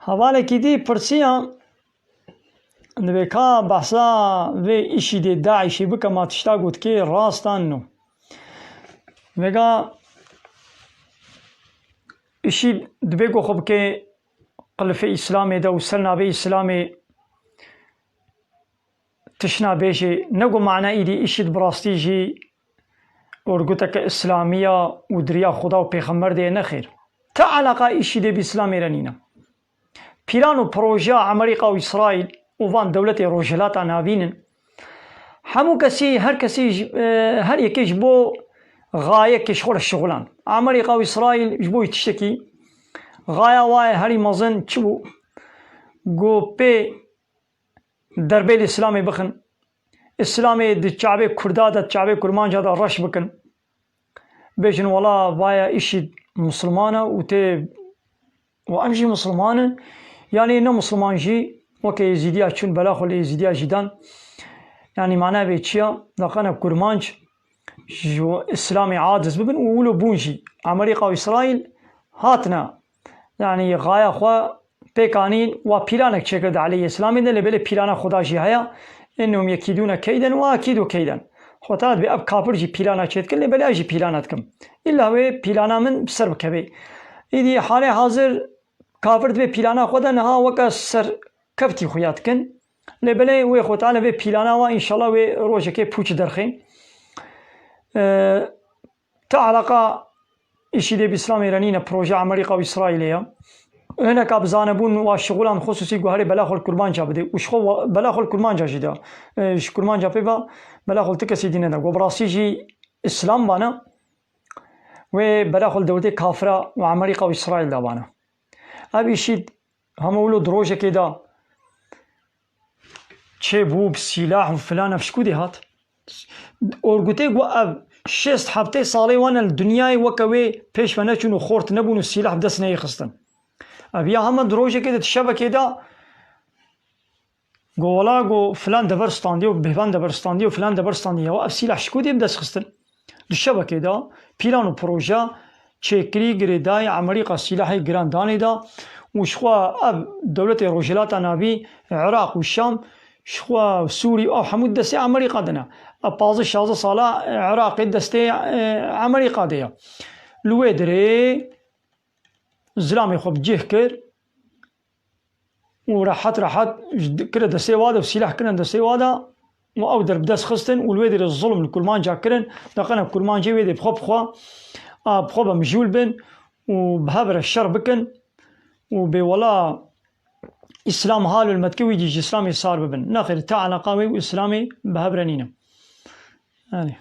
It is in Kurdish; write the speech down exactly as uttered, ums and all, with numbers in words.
Hevalekî dî pirsiya, divê ka behsa vê îşîdê DAIŞê bike, ma tişta gotikê rast an no. Vêga îşîd divê ku xwe bike qilifê Îslamê de û ser navê Îslamê tişna bêjê, ne ku mana îdî îşîd bi rastî jî orguteke Îslamî ya û di riya Xuda û Pêxember de ye, nexêr. Ti eleqa îşîdê bi Îslamê re nîne. Pîlan û projeya Amerîka û Îsraîl û van dewletê Rojhilata Navîn in. Hemû kesî, her kesî ji, e, her yekê ji bo xayekê ji xwe re şixulan. Amerîka û Îsraîl ji bo wî tiştekî, xaya wa ye herî mezin çi bû? Ku pê derbê li Îslamê bixin. Îslamê di çavê Kurda de, di çavê Kurmanca de reş bikin. Bêjin, wela vaya îşîd misilman e û tê, û em jî misilman in. Yanî ne misilman jî weke Êzîdiya çûn bela xwe li Êzîdiya jî dan. Yanî mana vê çi ya? Daqene Kurmanc ji Îslamê aciz bibin û wilo bûn jî. Amerîka û Îsraîl hatine, yanî xaya xwe pêk anîn, wa pîlanek çêkir di aleyê Îslamê de, lê belê pîlana Xuda jî heye. Innehum yekîdûne keyden we ekîdû keyden. Xwe ta dibê ev kafir jî pîlana çêdikin, lê belê ez jî pîlana dikim. Îlla wê pîlana min bi ser bikeve. Îdî halê hazir kafir dibê pîlana xwe de niha weke serkeftî xuya dikin. Lê belê wê Xwe Teala vê pîlana wa, înşallah wê rojekê pûç derxê. Ee, Ti eleqa îşîdê bi Îslamê re nîne, proje Amerîka û Îsraîlê ye. Hineka bi zanebûn wa şixulan xusûsî guherê bela xwe li Kurmanca bidê û ji xwe wa-, bela xwe li Kurmanca jî da. E, ji Kurmanca pê ve bela xwe li ti kesî dî neda. Ku bi rastî jî Îslam bana, wê bela xwe li dewletê kafira û Amerîka û Îsraîl da bana. Ev îşîd hema wilo di rojekê de çêbû bi sîlah û filan, ev ji ku dê hat? Orgutê ku ev şêst heftê salê wan e li dinyayê weke wê pêş ve neçûn û xort nebûn û sîlah bi dest neyê xistin. Ev ya hema di rojekê de, di şevekê de got, wela got, filan dever standiye û bêvan dever standiye û filan dever standiye. Ew ev sîlah ji ku dê bi dest xistin? Di şevekê de pîlan û proje çêkirî, girêdayî, Amerîka sîlahê giran danê da û ji xwe ev dewletê Rojhilata Navî, Iraq û Şam, ji xwe Sûrî, ew hemû destê Amerîka de ne. Ev pazdeh şazdeh sala Iraqê destê, e, Amerîka de ye. Li wê dirê zilamê xwe bi cih kir û rehet rehet ji di-, kire destê wa de û sîleh kirin destê wa de û ew der bi dest xistin û li wê derê zulm li Kurmanca kirin. Daqene Kurmancê wê dê bi xwe bi xwe, a, bi xwe be mijûl bin û bi hev re şer bikin û bê wela Îslam hal û li metkê wî jî ji Îslamê sar bibin. Nexêr, te eleqa wê û Îslamê bi hev re nîne. Yanî.